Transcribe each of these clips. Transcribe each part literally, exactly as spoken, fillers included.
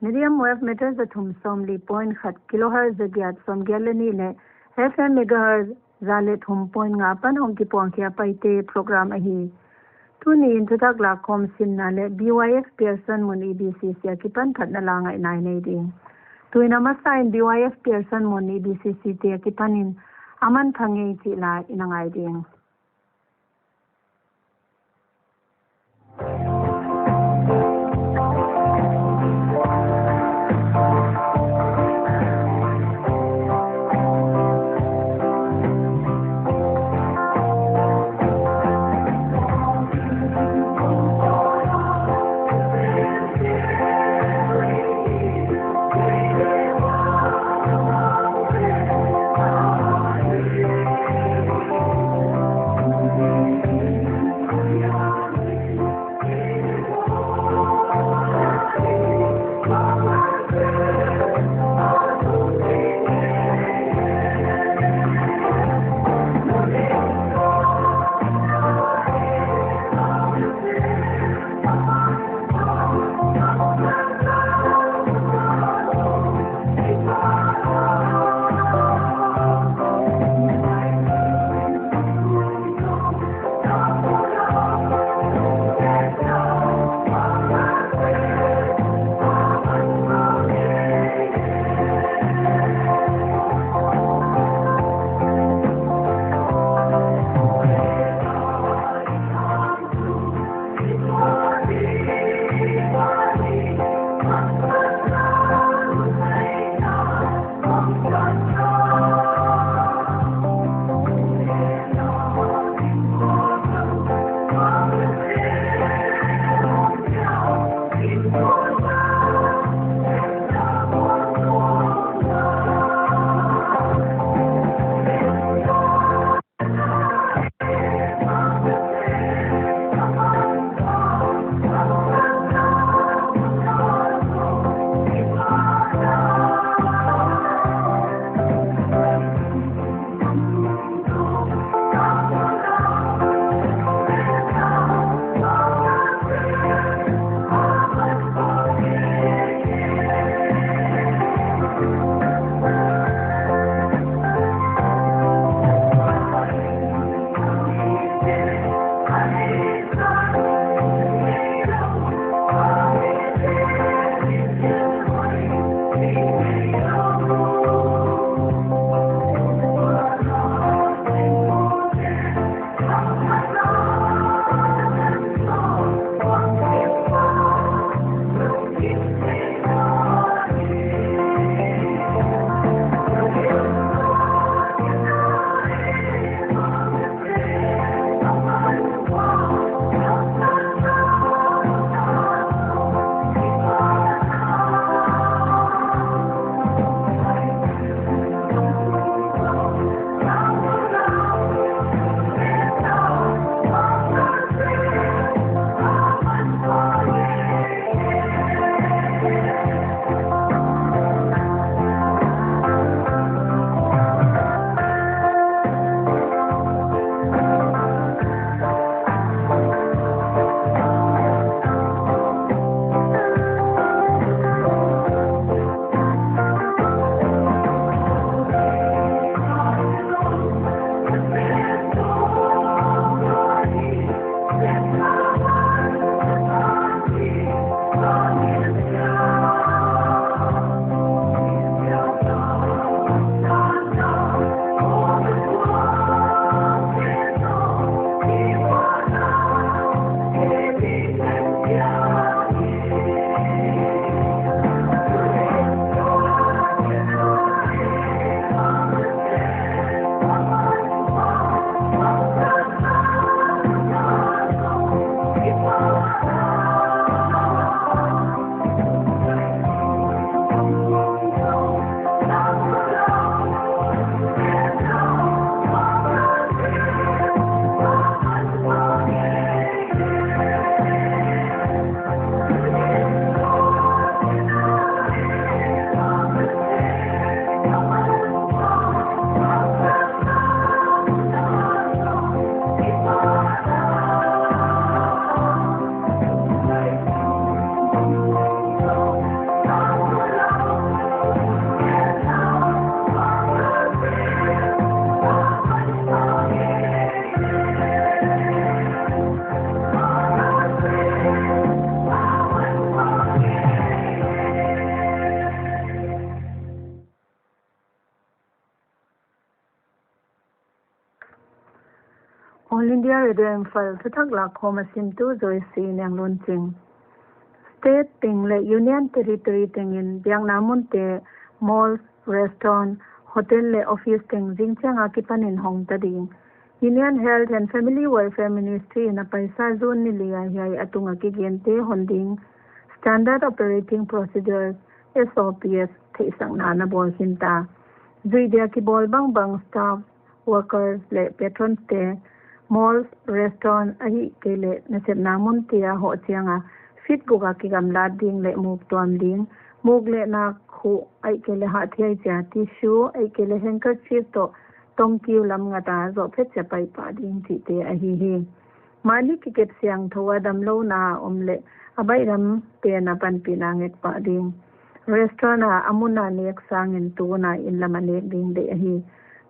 Medium wave meter za thum sawmli point khat kilohertz za giat sawmgiat leh nih leh F M megahertz za leh thum point nga pan hong kipuang khia Paite program ahi. Tuni in thuthak lakkhawm simna leh B Y F Pearson mun E B C C a kipan phatna la ngaihna i nei ding. Tuin a masa in B Y F Pearson mun E B C C te a kipan in a manpha ngei chih la i na ngai ding. India Radio Imphal, thuthak lakkhawm a simtu Joyce Nianglunching. State teng leh Union Territory tengin biakna munte, malls, restaurant, hotel leh office teng zingchiang akipanin hong ta ding. Union Health and Family Welfare Ministry in a paisa June ni li a hiai a tunga kigente hon ding Standard Operating Procedures, S O Ps, theihsakna ana bawl khin ta. Zuih dia kibawl bangbang staff, workers leh patrons te malls, restaurant ahihkeileh nasepna munte a hoh chianga feet guk a kigamlat ding leh muk tuam ding, muk leh nak khuh ahihkeileh hahthiai chia tissue ahihkeileh handkerchief toh tongkiu lam ngata zoh phet chia paih pah ding chihte ahi hi. Mahni kikep siangthou a damlouhna om leh a baihlam pen a panpihna ngek pah ding. Restaurant a a mun a nek sangin tun a inn lam a nek ding deih ahi.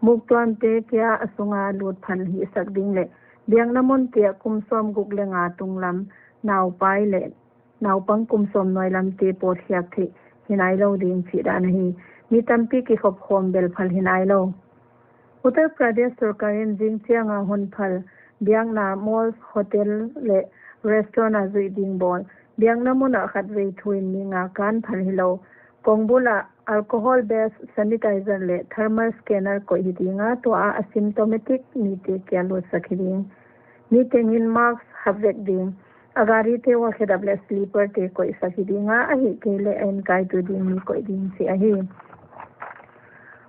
Muk tuamte kia a sunga lut phal hihsak ding leh biakna munte ah kum sawmguk leh nga tunglam, naupai leh naupang kum sawm nuai lamte pawtkhiak theih hi nailou ding chih dan ahi. Mi tampi kikhop khawm bel phal hi nailou. Uttar Pradesh sorkar in zingchianga hon phal biakna, malls, hotel leh restaurant a zuih ding bawl, biakna mun ah khatvei thu in mi nga kan phal hilou. Kongbul ah alcohol based sanitizer leh thermal scanner koih hi ding a, tua ah asymptomatic mite kia lutsak hi ding. Mi tengin mask hap vek ding. A gari te uah khedap leh slipper te koihsak hi ding a, ahihkeileh a innkaitu ding mi koih ding chih ahi.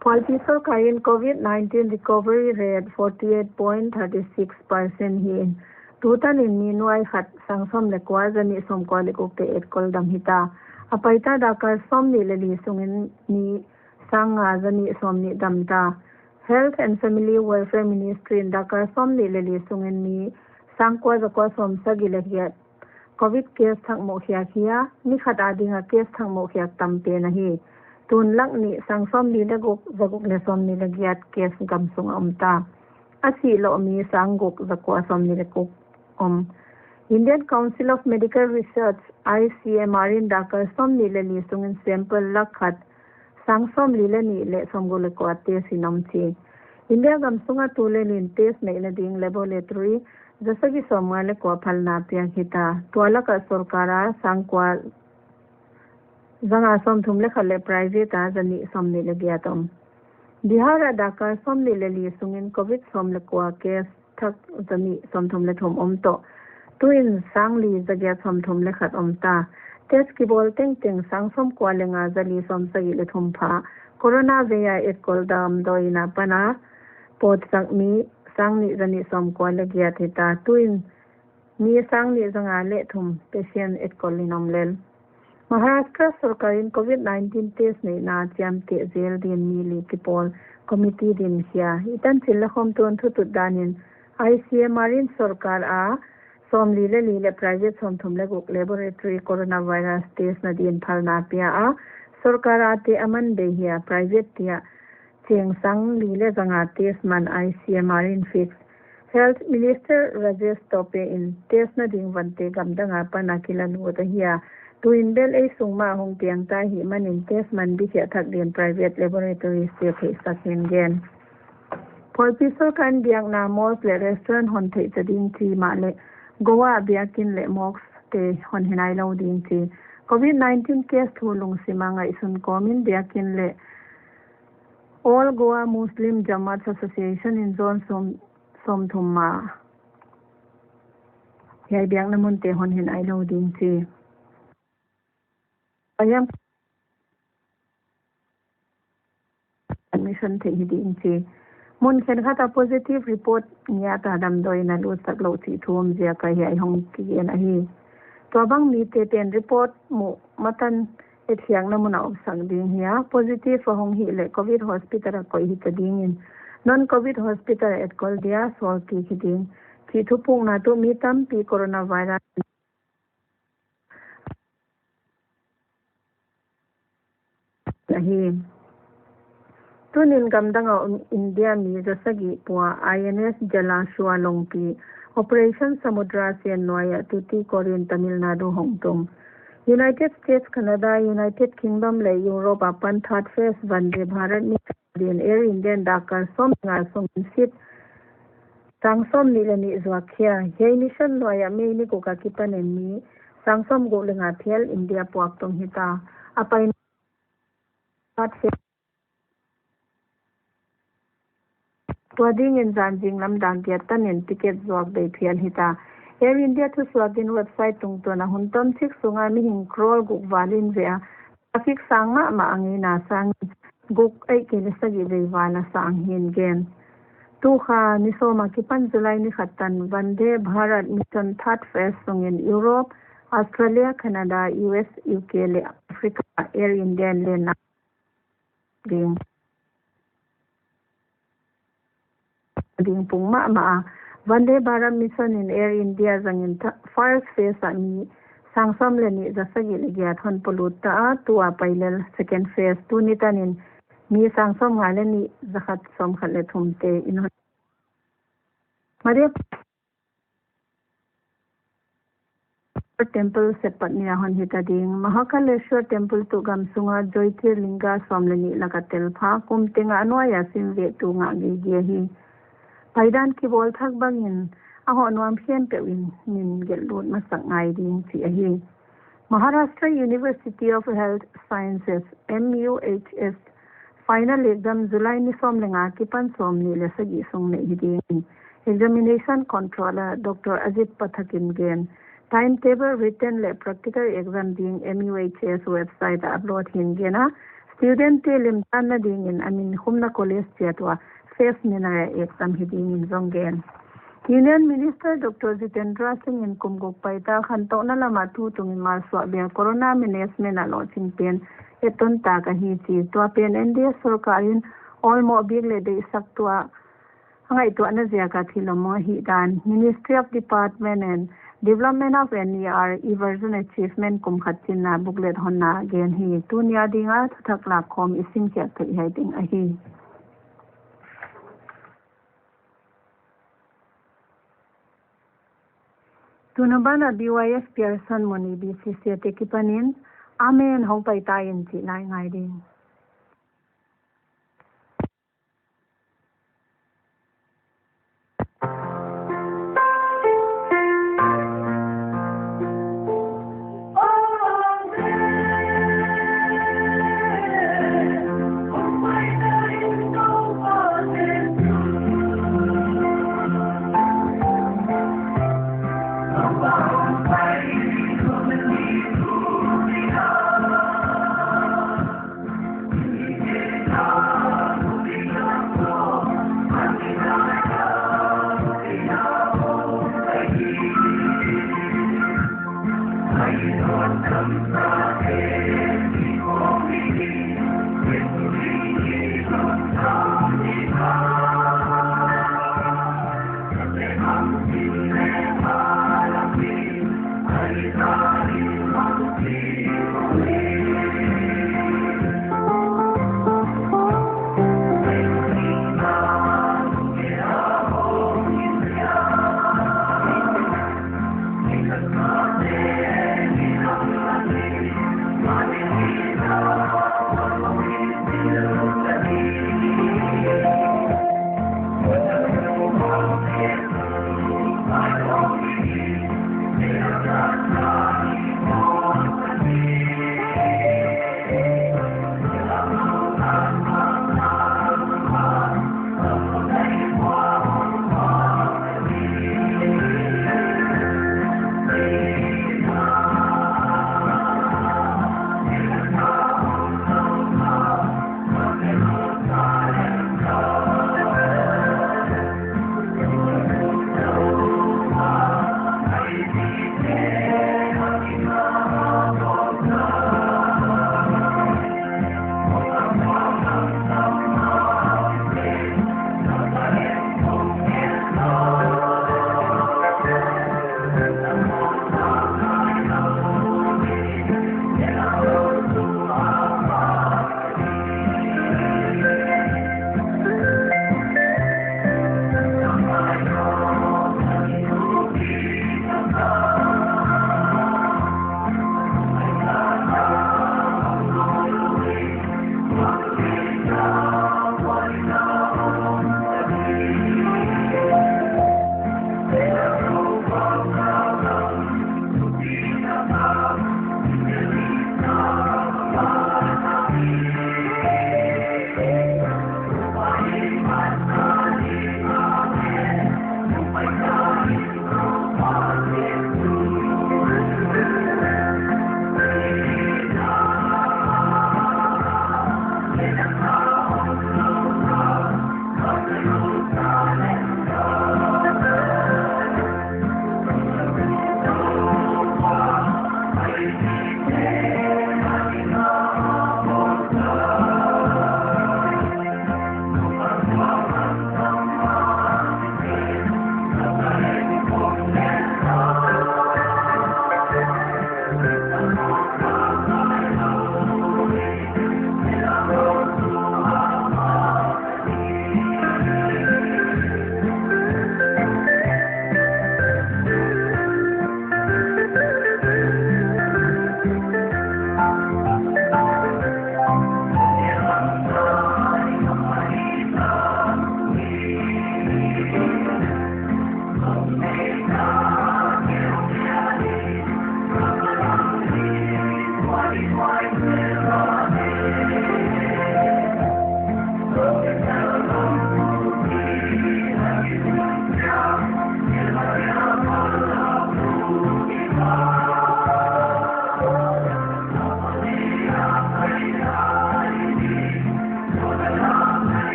Phualpi sorkar in COVID nineteen recovery rate forty eight point thirty six percent hi in, tutanin mi nuai khat sang sawm leh kua, za nih sawmkua leh guk te etkol dam hita. A paita dakar sawmnih leh li sungin mi sang nga za nih sawmnih dam ta. Health and Family Welfare Ministry in dakar sawmnih leh li sungin mi sang kua za kua sawmsagih leh giat COVID case thak muh khiak hi a, ni khat adinga case thak muh khiak tam pen ahi. Tun lak nih sang sawmli leh guk za guk leh sawmnih leh giat case gam sung a om ta. A sih lou mi sang guk za kua sawmnih leh guk om. Indian Council of Medical Research, I C M R in dakar sawmnih leh li sungin sample lak khat sang sawmli leh nih leh sawmguk leh kua test in om chi. India gam sunga tulel in test neihna ding laboratory za sagih sawmnga leh kua phalna piak hita. Tua laka sorkar a sang kua za nga sawmthum leh khat leh private a za nih sawmnih leh giat om. Bihar a dakar sawmnih leh li sungin COVID sawm leh kua case thak za nih sawmthum leh thum om toh, tuin sang li za giat sawmthum leh khat om ta. Test kibawl tengteng sang sawmkua leh nga za li sawmsagih leh thum pha. Corona vei a etkol damdawi in a pan a pawtsak mi sang nih za nih sawmkua leh giat hita. Tuin mi sang nih za nga leh thum patient etkol in om lel. Maharashtra sorkar in COVID nineteen test neihna chiamteh zel din mi li kipawl committee din khia. I tanchil lakhawm tuan thutut danin I C M R in sorkar a sawmli leh li leh private sawmthum leh guk laboratory coronavirus test na din phalna pia a, sorkar a te a man bei hi a, private te ah cheng sang li leh za nga test man I C M R in fix. Health Minister Rajesh Tope in test na ding vante gamdang a pan a kila lut ahi a, tuin bel ei sung mah hong piang ta hi manin test man bikhiah thak din private laboratory te theihsak hi'n gen. Phualpi sorkar in biakna, malls leh restaurant hon theihsa ding chi mahleh Goa biakin leh mosque te hon hi nailou ding chi. COVID nineteen case thu lungsim a ngaihsun kawmin biakin leh All Goa Muslim Jamaat Association in zone sawm, sawmthum ma hiai biakna munte hon hi nailou ding chi. Ayam admission theih hi ding chi. Mun khenkhat a positive report ngiat a damdawi in a lutsak louh chih thu om ziak a hiai hong kigen ahi. Tuabang mite pen report muh matan etkhiakna mun a omsak ding hi a, positive a hong hih leh COVID hospital a koih hita dingin, non-COVID hospital a etkol dia sawl kik hi ding chih thupukna tuh mi tampi coronavirus ahi. Tunin gamdang a om India mi za sagih pua I N S Jalashwa longpi Operation Samudra sen nuai a Tuticorin, Tamil Nadu hong tung. United States, Canada, United Kingdom leh Europe a pan third phase Vande Bharat mi din Air India in dakar sawmnga sungin seat sang sawmnih leh nih zuak khia. Hiai mission nuai ah May ni guk akipan in mi sang sawmguk leh nga phial India puak tung hita. A paina Tua dingin zan zinglam dak giat tan in ticket zuak bei phial hita. Air India thusuak in website tungtawn a hun tomchik sunga mihing crore guk val in ve a, traffic sang mahmah a ngeina sangin guk ahihkeileh sagih vei val a sang hi'n gen. Tu kha ni sawm akipan July ni khat tan Vande Bharat Mission third phase sungin Europe, Australia, Canada, U S, U K leh Africa Air India in lenna ding, ding pung mahmah a. Vande Bharat Mission in Air India zangin tha-, first phase ah mi sang sawm leh nih za sagih leh giat hon polut ta a, tua pai lel second phase tuni tan in mi sang sawmnga leh nih za khat sawmkhat leh thum te in hon Maria Temple seppat ni a hon hita ding. Mahakaleshwar Temple tuh gam sunga Jyotirlinga sawm leh nih laka telpha, kum teng a nuai a sim veh tu ngah gige hi. Paidan kibawl thak bangin a hoh nuam khempeuh in min gelh lut masak ngai ding chih ahi. Maharashtra University of Health Sciences, M U H S, final exam July ni sawm leh nga akipan sawmnih leh sagih sung neih hi ding. Examination Controller Doctor Ajit Pathak in gen. Timetable, written leh practical exam ding M U H S website ah upload hi'n gen a. Student te lemtanna dingin a min khumna college chiat uah first minute exam hi dingin zong gen. Union Minister Doctor Jitendra Singh in kum guk paita khantouhna lam ah tu tungin malsuah bia corona management a lohching pen etton tak ahi chi. Tua pen N D A sorkar in awlmoh bik leh deihsak tuah a ngaihtuahna ziak a thil om ahihdan Ministry of Department and Development of N E R Eversion Achievement kum khat chinna booklet honna gen hi. Tuni a dinga thuthak lakkhawm i simkhiak theih hiai ding ahi. Tun a ban a B Y F Pearson mun i B C C a te kipanin, Amen hong paita in chih lai ngai ding.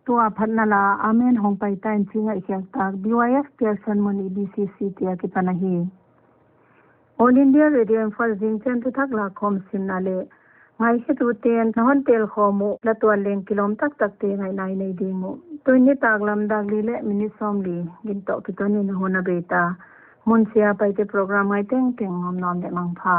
Tua phatna la Amen hong pai ta in chi ngaihkhiak tak B Y F Pearson Moni B C C te akipan ahi. All India Radio Imphal zingchiang thuthak lakkhawm simna leh ngaikhetute'n na hon telkhawm uh la tuan leng kilawm taktakte ngaihna i nei ding uh. Tuni nitaklam dak li leh minute sawmli gin toh kiton in na hon a bei ta. Munsia Paite program ngai tengteng ngawm nuam leh mangpha.